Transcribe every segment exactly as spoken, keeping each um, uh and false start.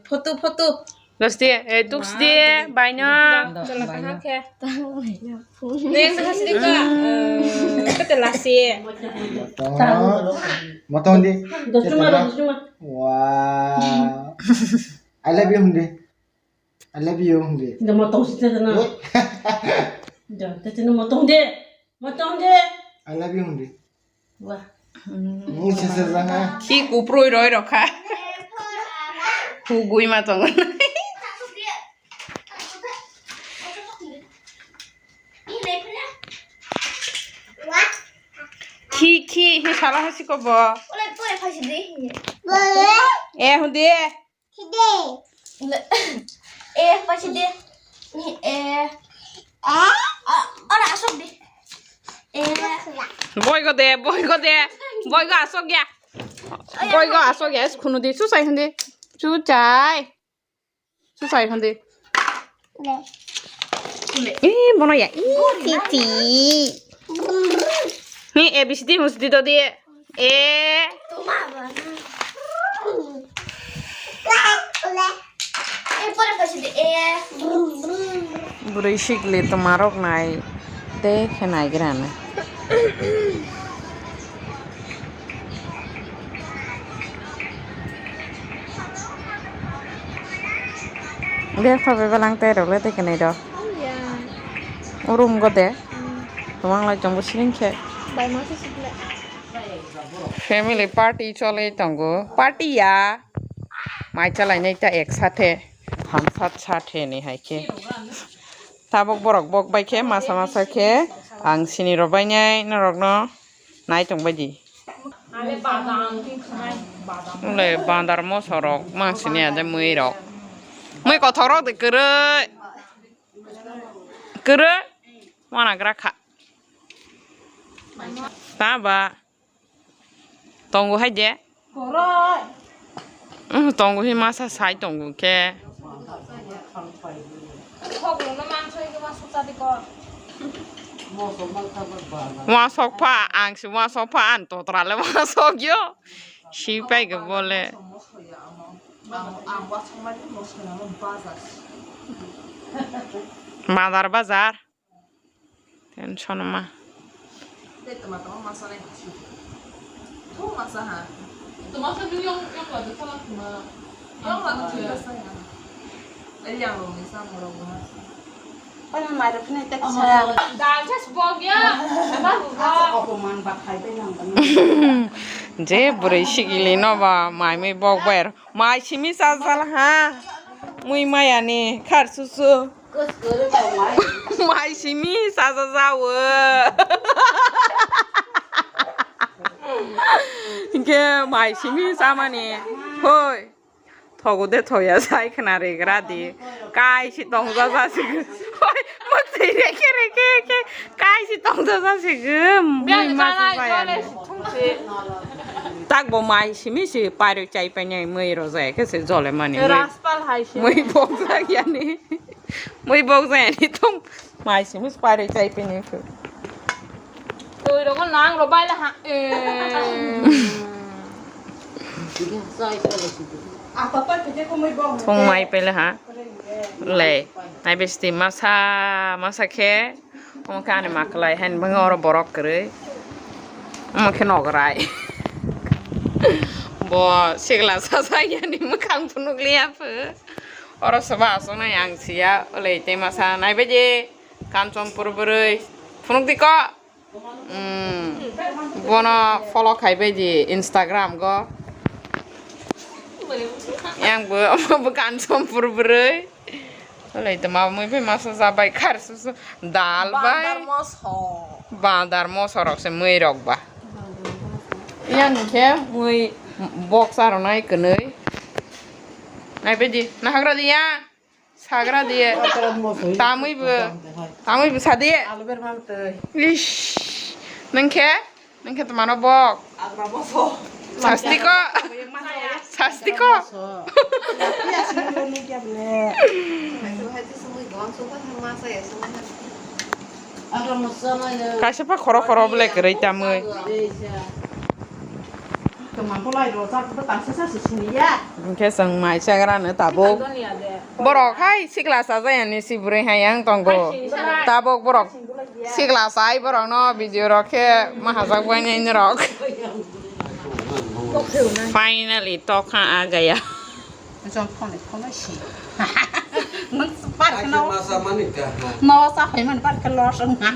Photo, photo. Dos de, eh, tuks de, baino. Jala kaham khe. Neng hasri ka, eh, kete lasi. Motong. Motong di. Dos cuma, dos cuma. Wah. I love you, Hundi. I love you, Hundi. Nda motong si tete na. Nda tete na motong de. Motong de. I love you, Hundi. Wah. Ni sese jang ha. Khi kuproi roi rokha. Hugui ma tongo. Khi, khi, hi sala hasi ko bo. Eh, Hundi. Hide. Eh, pasi de. Eh. Ah, ora asok de. Eh. Boy go de, boy go de. Boy go asok ya. Boy go asok ya, khunu di, susai hundi. Susai. Susai hundi. Le. Ih, bono ya. Ih, titi. Ni A B C D musti do di. E. Bwrwi sikli twmarok nai tei khe naigrana. Bepha bebalang tei rok le tei kwnwi rok. Urum gode. Twmang lai chwngbo siring khe. Family party choli tongo. Party ya. Mai chalainai ta ek sathe. Hamsat sathe ni hai khe. Tabok borok bok bai khe masa masa khe ang sini rw bainai norokno nai tong bai di. Ule bandar moso rok mang sini ade mui rok. Mui kothok rok de kwrwi. Kwrwi. Wana gra kha. Ta ba. Tongo hai de. Koroi. Tongo hi masa sai tongo khe. Wasok pha, ang si wasok pha, ang totra le wasok yo. Si pai ge bole. Bazar, bazar. Tension ma. Je bwrwi sigili no ba mai mui bok bai. Mai simi sajal ha. Mui maya ni khar susu. Mai simi sajajao. Hinkhe mai simi chamani. Hoi. Thogo de thoya sai khna regra di. Kaisi tongjaja sigi. Hoi, mukti reke reke ke. Kaisi tongjaja sigi. Mui masa jaya ni. Tak bo mai simi si pairwi chai painai mui rojaya khe se jole mani. Mui bok jak yani. Mui bok jak yani tong mai simi si pairwi chai painai khe. Twi rogo nang ro bai la ha. Thung mai pele ha. Le. Nai besti masa masa khe. Omo khe ani makwlai haino bangwi oro borok kwrwi. Omo khe nograi. Bo sigla sasak yani mwkhang phunuk liya pho. Oro soba aswknai ang siya, olei tei masa naibaidi Kanchanpur bwrwi. Phunuk di ko. Bono follow khaibaidi Instagram go. Yang bo, omo bo Kanchanpur bwrwi. Olei to ma mui bai masa jabai khar susu dal bai. Bandar moso. Bandar moso rok se mui rok ba. Yang khe mui boksa rok nai kwnwi. Nai bedi nahagra diya. Sagra diye. Tamwi bo. Tamwi bo sadiye. Ish. Nengkhe? Nengkhe to mano bok. Sastiko. Sastiko. Kaisa pa khoro khoro bole kwrwi tamwi. Hwnkhe chwng mai chagrano tabuk. Borok hai sikla chajayani si bwrwi hai yang tongo. Tabuk borok sikla chai borokno video rok khe mahajak bainai norok. Finally tokha agaya. Jol phone phone si. Nwng par kheno. Masa mani ka ha. No sa phai man par khelo song ha.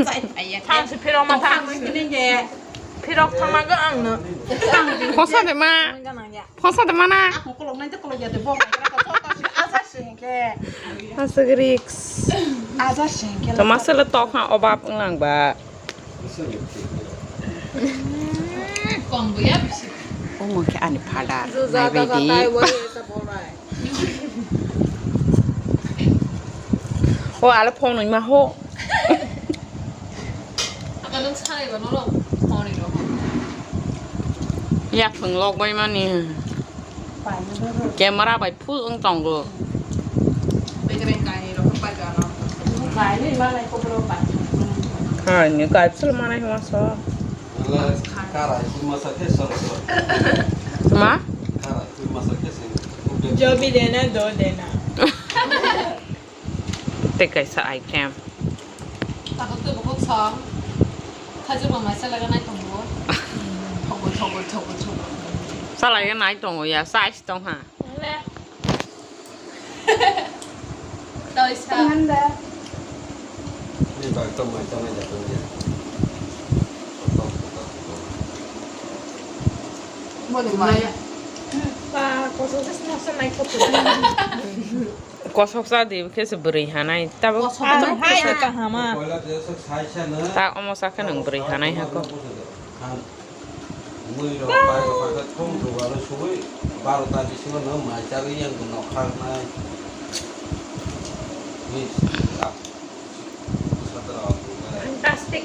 Sai phai ya. Thang si phirok ma thang. Thang si ni je. Phirok thang ma ga ang no. Phosa de ma. Phosa de ma na. Ako kolok nai te kolok ya de bo. Asa sing ke. Asa risk. Asa sing ke. To masala tokha obab wnglang ba. Omo khe ani father, naibaidi. O, ale phone nungma ho. Yaphang lok bai mani. Camera bai full wng tongo. Hai, ni kai full manai hwnma so. Ma? Jo bhi dena, do dena. Tei kaisa item. Tabuk tei bukhuk song. Khajur bo maisa laga nai tongo. Thogo, thogo, thogo, thogo. Salai nai tongo ya, size tong ha. Le. Toisa. Ni bai tong mai tong mai da tong ya. Mole maya. Pa, koso se sna sa nai koto. Kosok sa di khe se bwrwi hanai. Tabuk. Kosok sa hai kahama. Ta omo sa khe nwng bwrwi hanai hako. Mui rok pai rok pai khe thung thung ano sugui barota bisingo no mai chagui yang no khaknai. Ni Fantastic.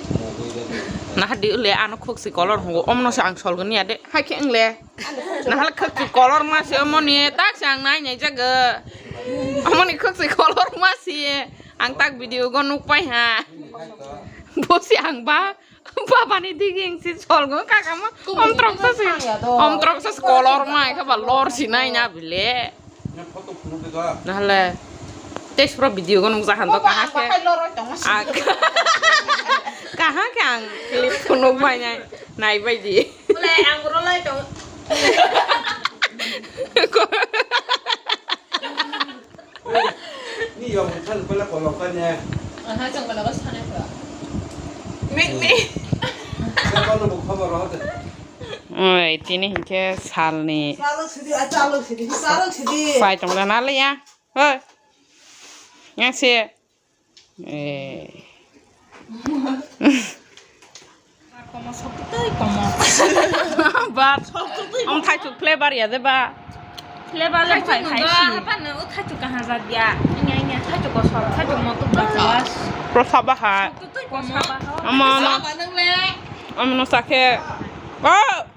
Nahar di ule ano khuk si kolor hongo omno se ang solgoni ade. Hai khe ang le. Nahal khwk si kolor ma se omoni tak se ang nai nai jaga. Omoni khwk si kolor ma se ang tak video go nuk pai ha. Bo se ang ba baba ni digi ang si sol go kaka ma omtrok sa se omtrok sa se kolor ma kha ba lor si nai na bile. Nahale test pro video go nuk jahan to kaha khe. Kaha khe ang clip phunuk bai nai nai bai di. Mulai ang bro lai tong. Ni yong thal pala kolok ka ne. Aha jong pala bas thane ko. Mik mik. Ko no bu khobor ho de. Oi tini hinkhe salni. Salok sidi, a salok sidi, salok sidi. Sai tong na le ya. Hoi. Yang se. Eh. Komo soktwtwi komo. Ba. Soktwtwi. Om thaichuk flavor ya de ba. Flavor le phai phai si. Apa no o thaichuk kaha jat ya. Inya inya thaichuk ko sok, thaichuk mo tuk ba. Prosa ba ha. Soktwtwi komo. Ama ama. Ama no sakhe. Oh.